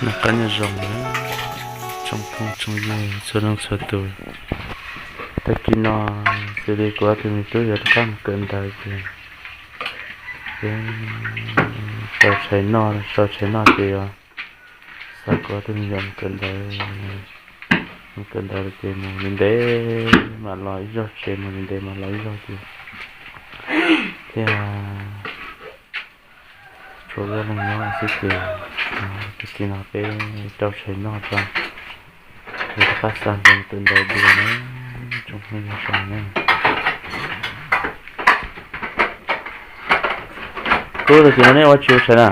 Noj qab nyob zoo na tsoom phooj tsoom ywg txhua leej txhua tus. Tag kis no xws li kuv ob tug me tub yuav rov qab mus kawm ntawv ces peb sau tshais noj, sau tshais noj ces yuav xa kuv ob tug me nyuam mus kawm ntawv. Mus kawm ntawv ces mus ntev ntev mam los ib zaug, tsev mus ntev ntev mam los ib zaug ces thiaj tshuav wb ob leeg nyob xwb ces tag kis no peb rau tshais noj tso, yuav rov qab xa nkawd mus kawm ntawv dua na tsoom phooj ywg sawv daws na. Kub, tag kis no neb ua tsis ua tshais na?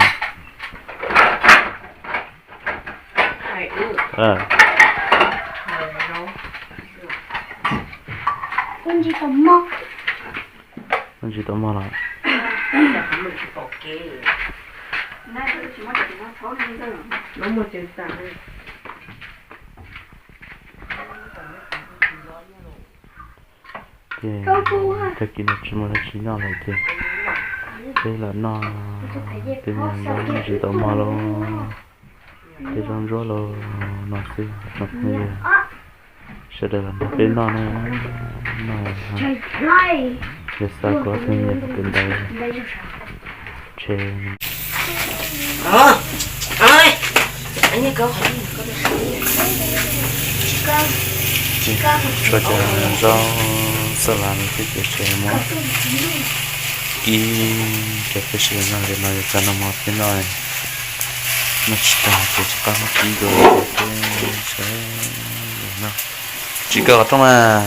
Ntsis tau mog los? Ces tag kis no tsis muaj dab tsi noj lawm ces peb lam noj tej me zaub ntsis tau mog lauj, tej zaub ntsuab lauj no xwb tsoom phooj ywg sawv daws los nrog peb noj na. Noj, yuav xa kuv ob tug me nyuam mus kawm ntawv tsev. Tsuas cov zaub xas las no xwb ces tseem muab kib rau peb sawv daws noj li no, yuav txog nag hmo peb noj, noj tsis tag ces rov qab muab kib dua rau peb sawv daws noj. Tsis kawg qhov rooj mas.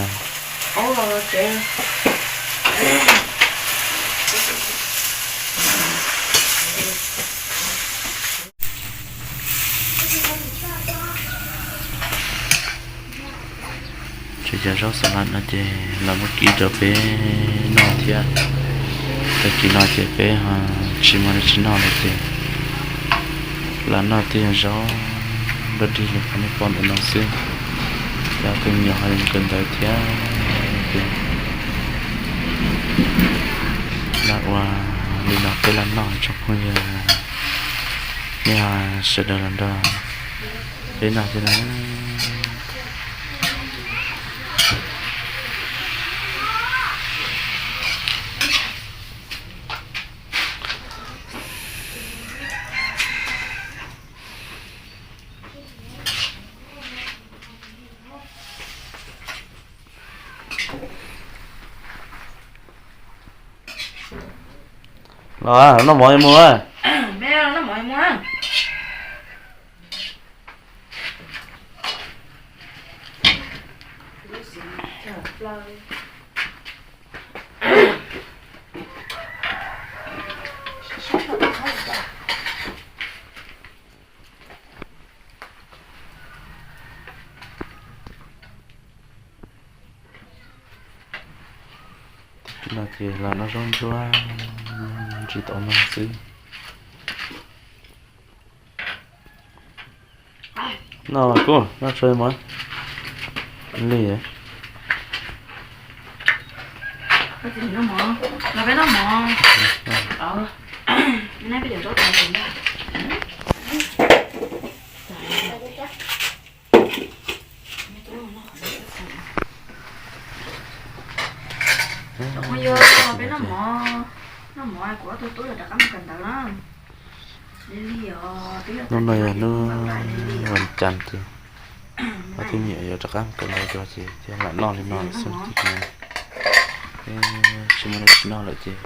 Ces cov zaub xas las no ces lawv muab kib rau peb noj thiab. Tag kis no ces peb ho tsis muaj dab tsi noj lawm ces lam noj tej zaub dog dig li qhov nej pom ntawm no xwb. Cov me nyuam ho yuav mus kawm ntawv thiab ces lam ua li no peb lam noj tsoom phooj ywg, nej sawv daws los nrog peb noj thiab na. Los noj mov mus. No ces lam noj zaub ntsuab ntsis tau no xwb. Noj kuj noj tso mov li. Hnub no yog hnub vas cas ces ob tug me nyuam yuav rov qab mus kawm ntawv dua ces thiaj lam noj li no xwb ces tsis muaj dab tsi noj lawm ces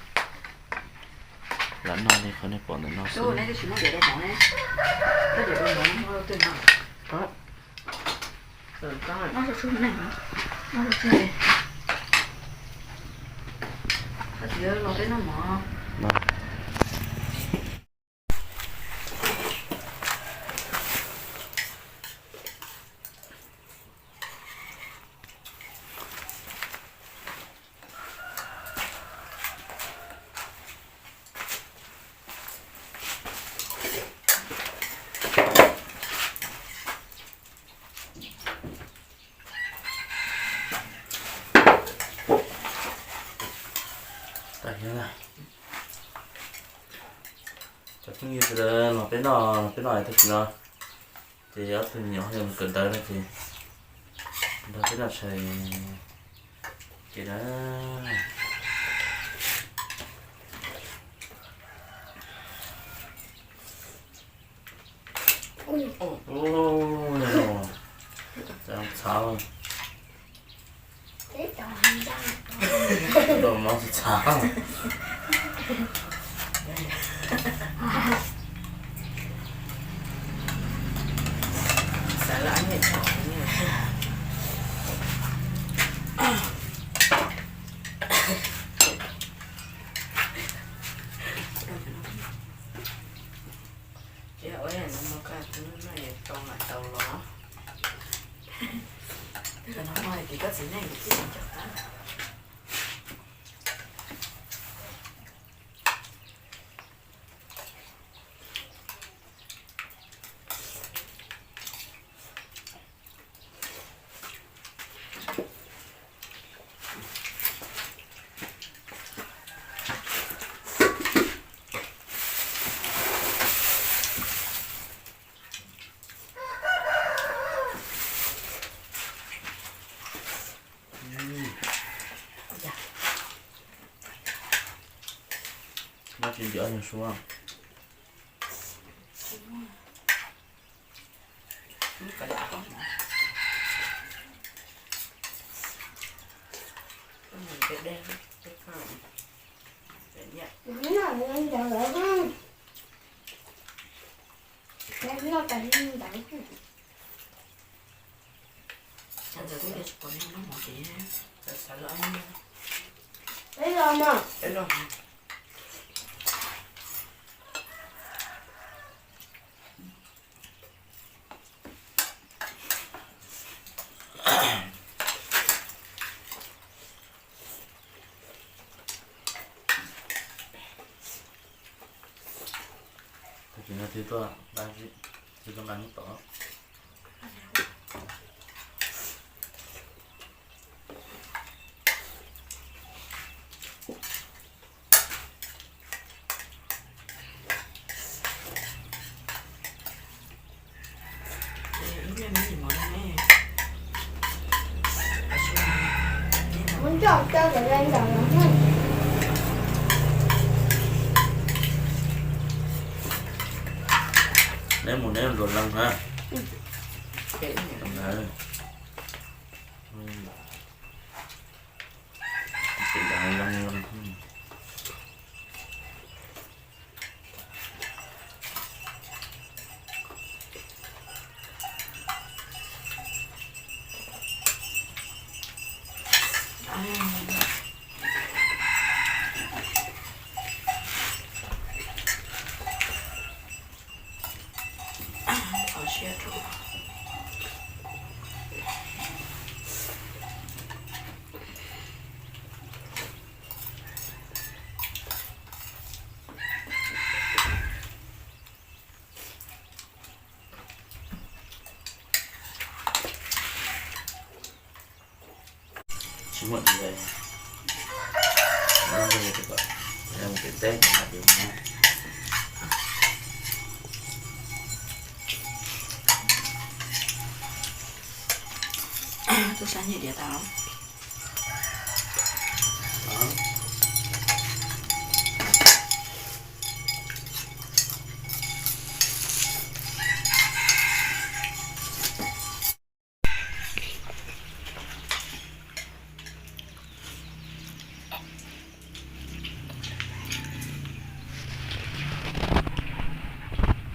lam noj li qhov nej pom ntawm no xwb. Cov phooj ywg sawv daws los peb noj, los peb noj tag kis no. Ces ob tug me nyuam yog mus kawm ntawv no ces nrog peb noj tshais ces na. Ua, txhav, noj mov txhav. Ces ua no mus koj tus noj yuav tau mam tau los. Twb kom noj mov hais tias koj txiv neej kuv twb tsis nco qab. Nyob tsis ntiav nyuag suab. Tag kis no thiaj tuaj, thiaj tuaj nqa hnub tom. Neb mus neb nrog leej na. Tsis muaj dab tsi, mus pem teb hais tias, tub sab nyiag diav tas los?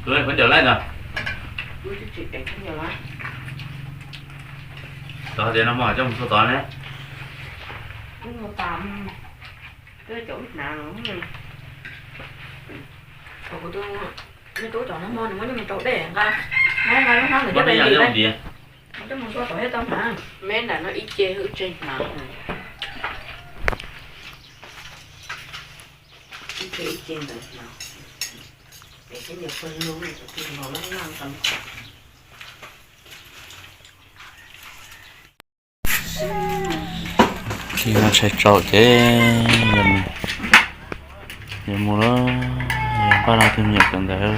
Tus khaub ncaws laij ntag. Tau tias no mas coj mus txhua tod ne. Kuv mus tas, kuv cov hnav, kuv tus me tub cov no mas nws muab coj mus rau dej nqa, nqa lub hnab ntawd coj mus ntim, coj mus ntxuav tom thiaj tau hnav. Me ntawm no ib ce wb tseg hnav, ib ce ib ce ntawd hnav. Peb cov phooj ywg, cov phooj ywg no laj laj ntau. Tsis muaj tshais tsaus ces yuav mus lawm, yuav npaj no tus me nyuam kawm ntawv.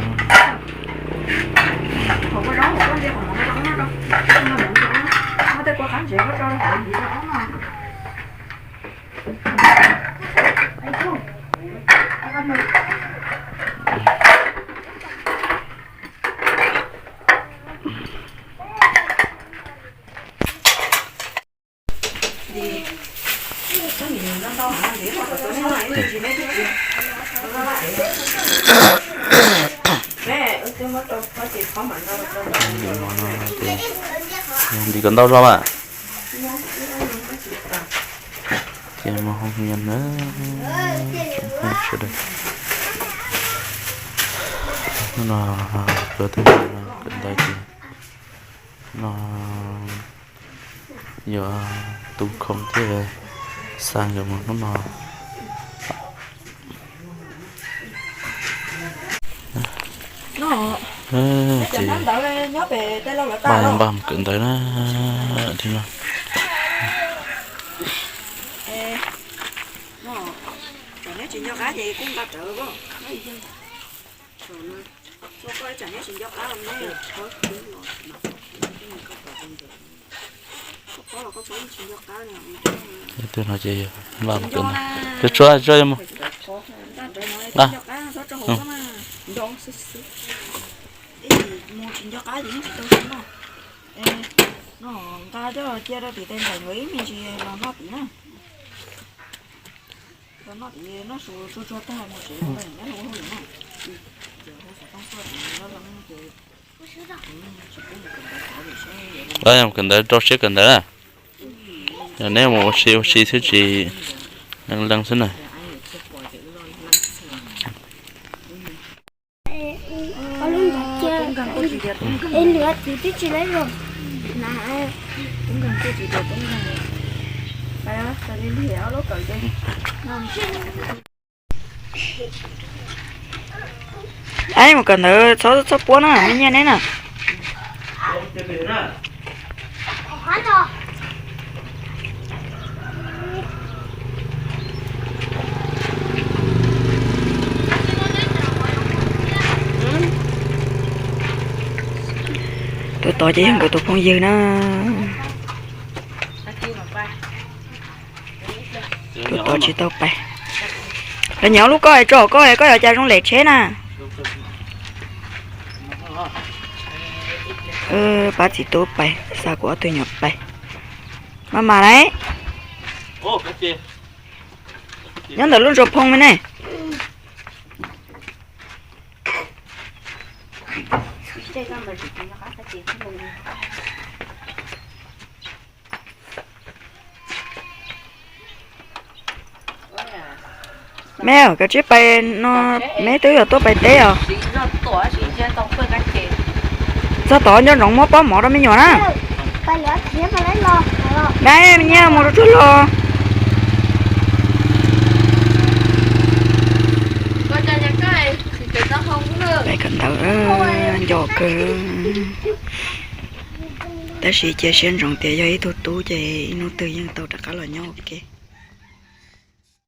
Ntim kom ntau zog mas. Ces mus hoo nyiam na. Tsoom phooj sawv daws, hnub no kuv tus kawm ntawv ces no yuav tu khoom thiab xa nkawd mus hnub no. Ces npaj mus kawm ntawv na, no. Twb no ces npaj mus kawm ntawv. Tsuag tsuag tsuag mus. Nqa. Nqa coj cia rau tim tes ntxhais nkawd ib me ntsis los noj tim na. Los noj tim noj su tsuag tsuag tag mus tsev los nyob rau hauj lwm na. Ces hu xov tooj tuaj ces nyob zoo ces Kawm ntawv rau siab kawm ntawv na. Yog neb mus ua si ua si xwb tsis leej leej xwb na. Ab, mus kawm ntawv txhob txhob puab na, me nyiaj neb na. Tus tod ces yog nkawd tus phooj ywg na. Tus tod tsis tau pais. Lawv nyiam lub koj es tso koj es koj yuav cas zoo lem tsheb na. Pab txiv tub pais, xa kuv ob tug nyuam pais. Maj mam lauj. Nyob ntawm lub ntsuag phoo me ne. Me, koj tsis pais no, me twb yuav tuaj pais teb os. Txog tod nco ntsoov muab pob mov rau me nyuam na. Dab me nyiaj mus rau tsuag los. Pais kawm ntawv nco kawg. Tab sis cia siab ntsoov tias yog ib tug tub ces ib hnub twg yeej tau rov qab los nyob ua ke.